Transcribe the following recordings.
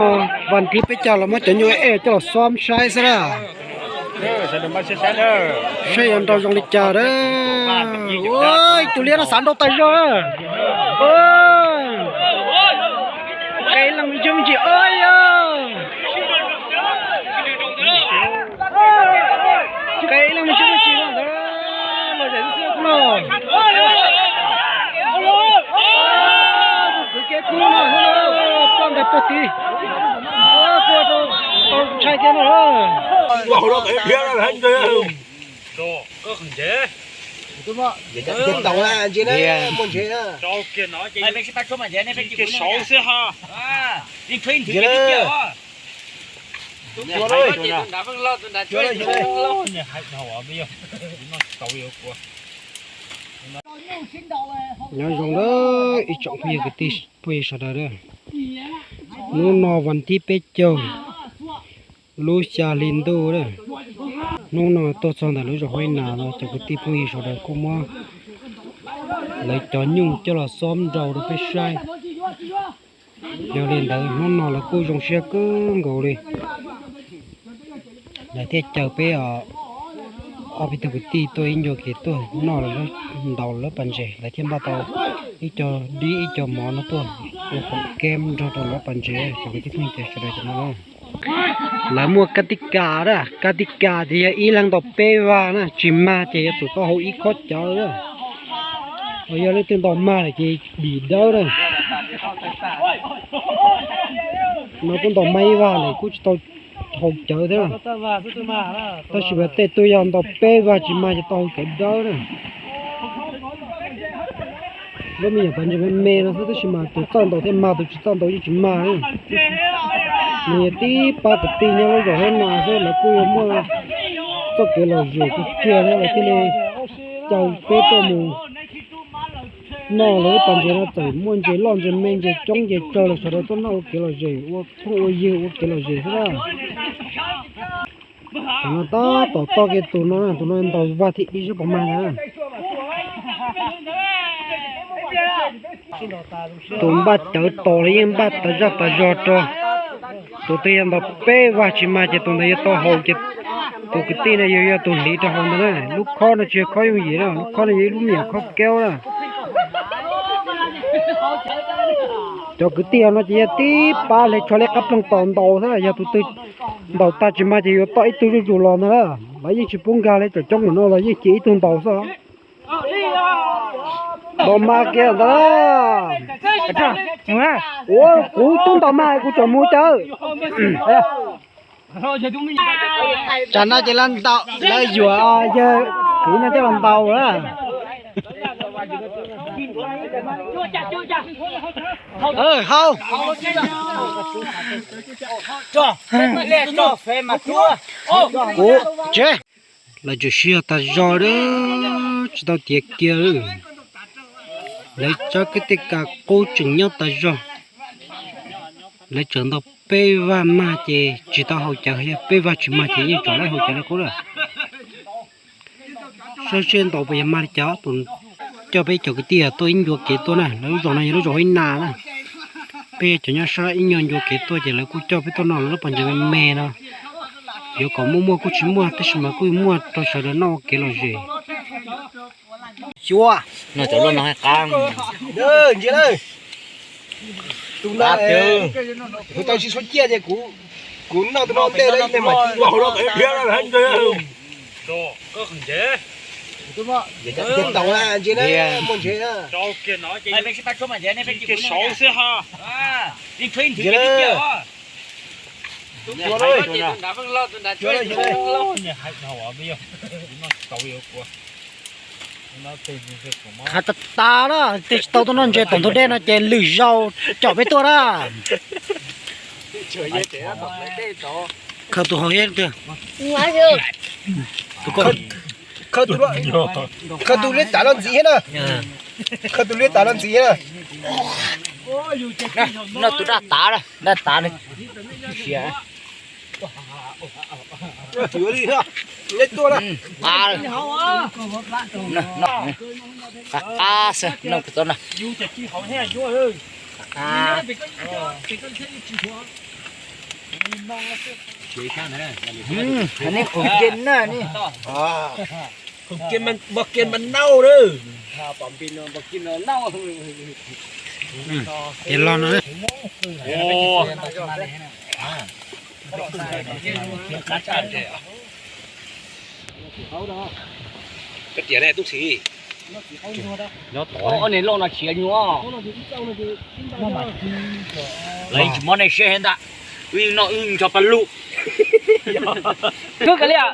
Vas thib peb caug los muab cov nyuj es coj los xob saib xwb na. Saib yuav nrau zoo li cas a. Ua tus liab no xav nrau tas zog. Qe leej me ntsis os yog. Qe leej me ntsis no ntawd los zem xwb no. Kwv kev kub no xwb, poj ntawd poj tid. Kuj tau ntshai kiag no. Nyob zoo na ib tsoom phooj ywg kwv tij phooj ywg sawv daws na. Hnub no vas thib peb caug lub xya hli ntuj na. Hnub no tuaj txog ntawm lub zos Huaib Nas no cov kwv tij phooj ywg sawv daws kuj muab lawv cov nyuj coj los xob nrau rau peb saib. Yog li ntawd hnub no lawv kuj zoo siab kawg nkaus li. Lawv thiaj caw peb ob peb tug kwv tij tuaj ib ncua kev tuaj noj ntaus lawv lub pas ntses, lawv thiaj npaj tau ib co dib ib co mov no tuaj ua khoom keb nrog rau lawv pas ntses cov kwv tij phooj ywg sawv daws cov no. Lawv muaj kab tij kas na, kab tij kas ces yog ib leeg ntaus peb vag na, tsis mag ces yuav tsum tau haus ib khob cawv na. Ho yog leej twg ntaus mag lawm ces dim dawb na. No kuj ntaus mag ib vag lawm kuj tsis tau haus cawv thiab. Tab sis mas tej tug yog ntaus peb vag tsis mag ces tau haus cawv dawb na. Lub me nyuam pas ntses me me no xwb tab sis mas tus txawj ntaus thiaj mag, tus tsis txawj ntaus yeej tsis mag. Nws yog tib pab kwv tij nyob lub zos Huab Nas xwb lawv kuj yuav muaj txoj kev lom zem kawg kiag thiab lawv thiaj li caw peb tuaj mus noj lawv lub pas ntses no txawm muaj ntses loj ntses me ntses coob ntses tsawg los sawv daws tuaj noj ua kev lom zem ua phooj ua ywg ua kev lom zem xwb na. Tus no tab tom toj kiag tus no, tus no ntaus vag thib ib sab pov mag na. Tus npaj cawv tos los yeej npaj tas zaj tas zog rau. Tus twg yog ntaus peb vag tsis mag ces tus ntawd yuav tau haus ces tus kwv tij no yog yog tus hliv rau hauv ntawd na. Lub khob no tsis yog khob yooj yim na, lub khob no yog ib lub me nyuam khob keub na. Cov kwv tij no ces yog tib pab hle tsho liab qab ploog tos ntaus xwb, yog tus twg ntaus tag tsis mag ces yuav toj ib tug zuj zus los ntag na. Lawv yeej tsis pub nkag li, cov coob mus no los yeej cia ib tug ntaus xwb. Ntaus mag kiag ntag. Ua kuv tub ntaus mag kuv tsom mus cawv. Tsam no ces lawv yuam yawg kwv no coj los ntaus na. Hau. Kuv tsev. Lawv tseem sib zog tas zog, tsis tau tiav kiag li. Lawv tsob kab tij kas qub tseem nyob tas zog. Lawv tseem ntaus peb vag mag ces tsis tau haus cawv, yog peb vag tsis mag ces yeej tseem lawv haus cawv li qub lawm. Saib seb ntaus puas yuav mag li cas, tus coj peb cov kwv tij tuaj ib ncua kev tuaj na, lawv lub zos no yog lub zos Huab Nas na. Peb yog cov nyob sab ib ncua ncua kev tuaj ces lawv kuj coj peb tuaj noj lawv lub pas ntses me me no. Yuav kom muaj muaj kuj tsis muaj tab sis mas kuj muaj rau sawv daws noj ua kev lom zem. Xyuas, no cov loj no qab. Tus no, kuv tau tsis txhob ciaj ces kuv, kuv noj tus no ua ntej lawm ib pliag mas. Qhov tas tas na, twb tsis tau tuaj noj ntses tom ntug dej no ces lwm zaus com peb tuaj na. Khaws tus hauv thiab twg? Khaws tus liab tav no ntxiv thiab na. Khaws tus liab tav no ntxiv thiab na. Noj tus daj tav, daj tav no. Qab xwb, noj tus no. Neb khoom kiag na ne. Khoom kiag mas npog kiag mas nau lawm. Ces los no. Koj tias ne tub txim. Ob niag loj no khiav nyuaj. Lawv yeej tsis mob nej siab thiab ntag. Wb yeej noj wb ncho paj lug. Kub kav liam.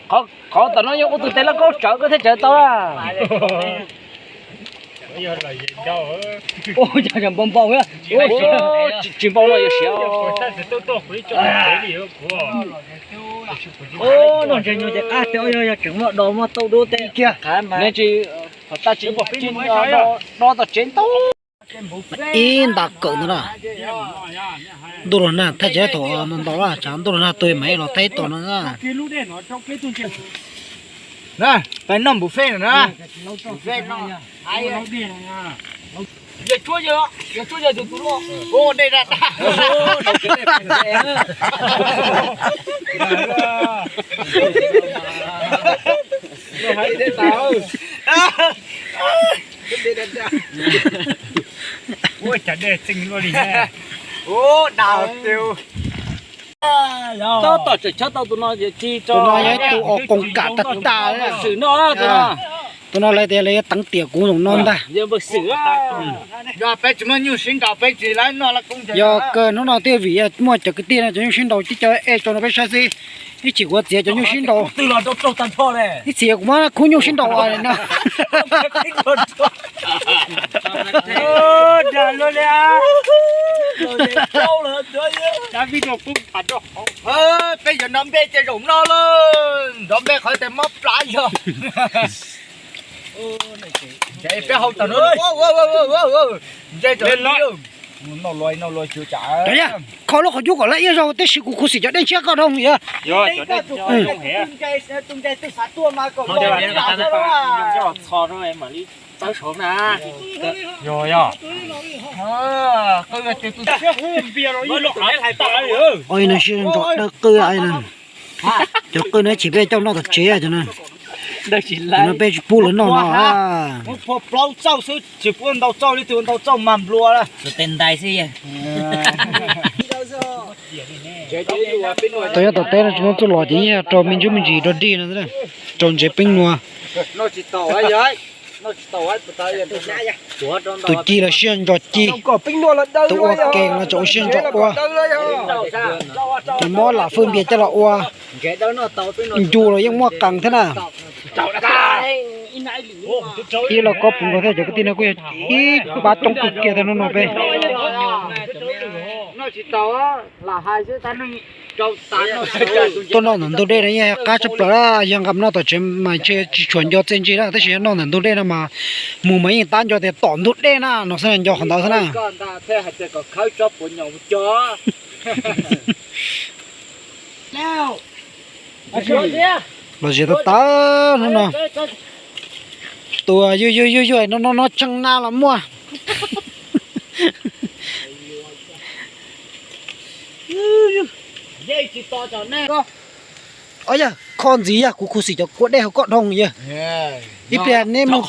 Qhov tom no yog ua tus tes laj kaub tsawv koj thiaj tsawv tau. Npau npau, tsis npau no yuav siav. Noj ntses nyuag ces qab tias yog tseem muaj dos muaj tauj dub tej kiag. Nej tsis, qhov tag tsis pom peb no, do tom tsev ntau. Ib nta kawm ntawd na. Ntuj los nag thaij tsis tau ntau ntau na, tsam ntuj los nag tuag mas los thaij tau no na. Peb noj buffet no na. Yog tsuab yog, yog tsuab yog tus tus loj. Ua dej da da. Ua cas dej txeej luaj li. Ua da tiag. Tab tom tseem chob tau tus no ces tus no yog tus uas qoos kam tag tag. Tus no lawv tias lawv yuav teev tiam kuv zaum no ntag. Yog kawg hnub no thiaj vim muaj cov kwv tij no cov nyuj sib nraus coj coj ej rau no peb saib xwb. Ib chim kuv txiav cov nyuj sib nraus. Ib txhia kuv muab khub nyuj sib nraus no. Peb yuav nrov npe ces zaum no lawm, nrov npe qhov tias mob plab yog. Peb hau tag no, ntse, noj lua, noj lua, kho lub qhov cub kom laj iab zaug tab sis kuv khuv xim cov dej ntshiab koj dhau yog. Oj, no sib nrog dawb qwj, cov qwj no ib chim peb coj noj tom tsev cov no. Cov no peb tsis pub lawv noj no. Plaub txauj xwb tsis pub ntau txauj li, tus ntau txauj mas nplua. Tus tes ntais xwb. Tau nyob tom teb no tsis muaj txuj lom ces yeej yog rau me ntsuj me ntsis dog dig no, rau ntsev peeb nua. Tus ci los siab ntso ci, tus ua ke los tseem ua siab ntso ua. Tus mob lam fwj npias coj los ua, ncu los yeej muaj qees thiab na. Ib lauj kaub puv nkaus thiab cov kwv tij no kuj yog ib pab coob kawg kiag thiab hnub no peb tuaj noj ntawm ntug dej no yeej qab tshaj plaws, yog nqa noj tom tsev mas ntshe tsis tshua nco txiaj ntsig na, tab sis yog noj ntawm ntug dej no mas mus mas yeej tab nco tias tom ntug dej na, no xwb na, nco qhov ntawd xwb na. Los zem tag tag hnub no. Tus yuag yuag yuag yuag no no no tshee na los muaj. Yog kho ntxiv yog kuv khuv xim cov kua dej hauv koj dhau yog. Ib pliag neb mus,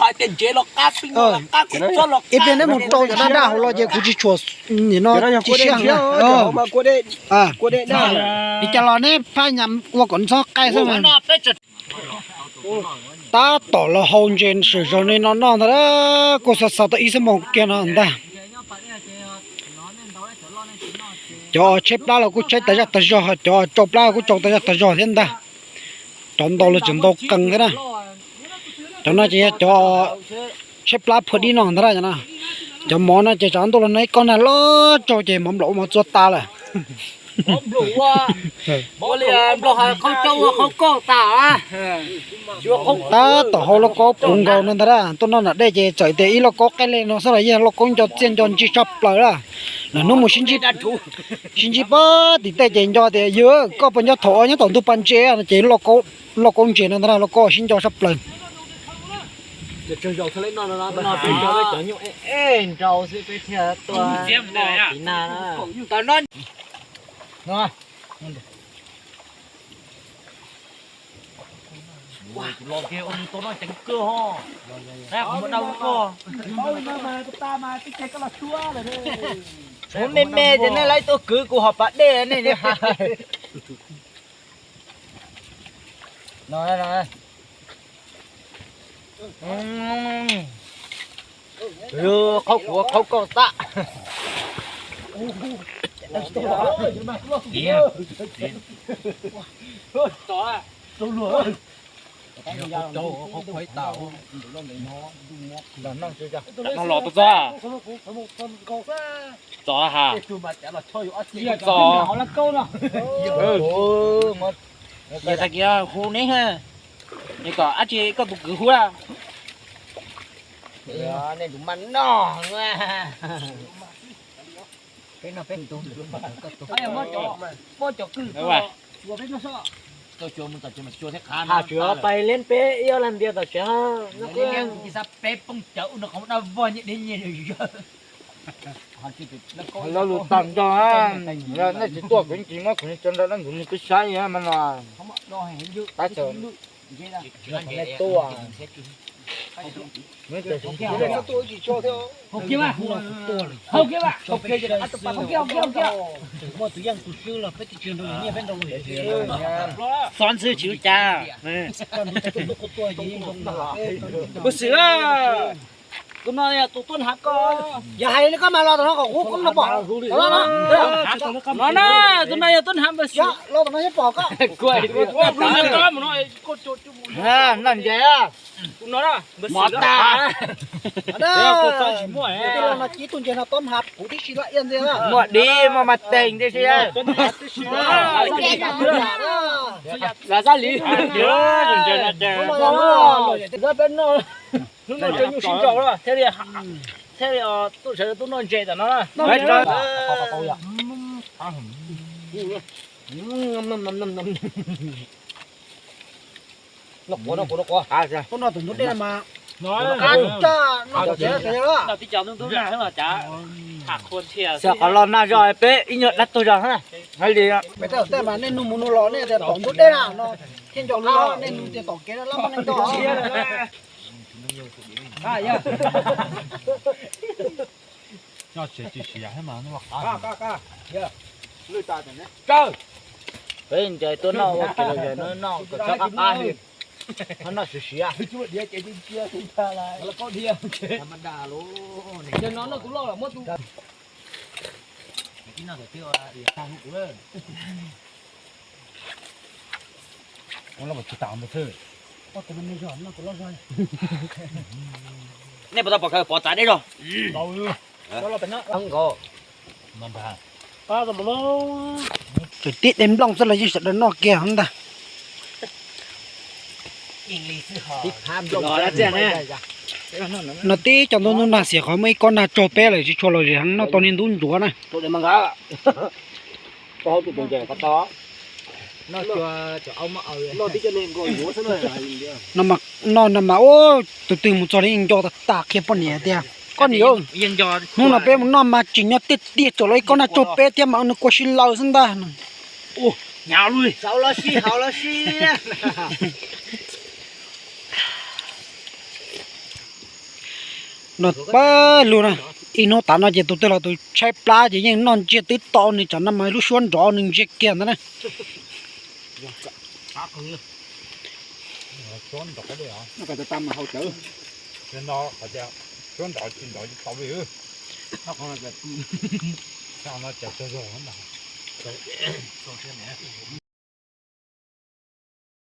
ib pliag neb mus rau cov daj daj hauv los ces kuv tsis tshua, nim no tsis siab heev. Li cas los neb phaj nyam ua kom ntxhob qaij xwb mas. Tab tom los hau ntses sawm zaug no noj ntag, kuj xav xav tau ib xuab moos kiag no ntag. Cov tshaib plab los kuj tshaib tas zaj tas zog, cov tsau plab los kuj tsau tas zaj tas zog thiab ntag. Cov ntau los tseem ntau qees thiab na. Cov no ces yog cov tshaib plab phua dib no ntag na. Cov mov no ces tsam ntuj los nag ib kob nag loj tsaug ces mov nplaum ua mov txua tas lawm. Tab tom hau lauj kaub puv nkaus no ntag, tuaj noj nram dej ces txawm tias ib lauj kaub qaij li no xwb los yeej lauj kaub nco txiaj nco ntsig tshaj plaws lawm. Lawm hnub mus sib ntsib, sib ntsib pab tim tej ces nco tias yog koj puas nco thaum nyob tom ntug pas ntses no ces lauj kaub ntses no ntag, lauj kaub sib nco tshaj plaws. No. Los kiag ua nws tau noj ceev kawg ho. Kuv muab dab koj. Kuv me me ces nej lawv tuaj kwv kuv hom pas dej nej hais. No, no. Qhaub kuv qhaub koj tag. Txov ha. Txov. Niam tag kis hu neb ha. Nws kom dab tsi koj tus kwv hu a. Nej tus mas noj. Muab cov kwv, ha, tsuas pais liab peb ib ob lag ntias tom tsev. Peb poob cawv ua no qhov dab vog nyiaj deb nyiaj. Lo lus tag nrho, nej tsis tuaj kuv tsis muab kuv cov nrog dab ntxuv mus peb saib mas no. Tuaj. Xov ntxwv tsis ua cas. Kuv xwm, tus no yog tus tuaj hnav koj. Yog hais li koj mas los tom no kom kuv, kuv no pom. No na, tus no yog tuaj hnav npawg xwm. Los tom no thiab pom koj. Noj ntses. Mov tas. Los no cia tus ntses no tuaj hnav kuv tib si laj iab ntxiag. Muaj dib muaj mas teeg tib si. Los zab li. Peb noj. Hnub no cov nyuj sib nraus lawm thiaj li, thiaj li tuaj sawv tuaj noj ntses tom no na. Xyov qhov los nag zog peb ib nyuag dab tuag zog hais li. Peb tej mas nej nug mus nug los nej tias tom ntug dej na no, thiaj nco lub, nej nug tias tom kev no lab mob nej nco. Peb ncaws tuaj noj ua kev lom zem no noj kom txhob qab qab li. Ho noj siav siav. Nej puas tau pom kawg pov txav dej zog? Kwv tij dej nplooj xwb los yeej sawv daws noj kiag ntag. No tib cov ntuj ntuj nag xiam qhov muaj ib kob nag tsaug peb lawm tsis tshua lom zem heev, noj tau niag ntub ntsuav na. Noj no mas ub, tus twg mus txog li nco tas tas qhia poj niam tias koj niam, hnub no peb mus noj mas tsim nyog tiag tiag tsom los ib kob nag tsaug peb thiab mas nws kua si laws xwb ntag. Noj pawg lug na, ib hnub tas no ces tus twg los tus tshaib plab ces yeej noj ntsiag twb to nws tsam no mas lub suab nrov nws ntsia kiag ntag na.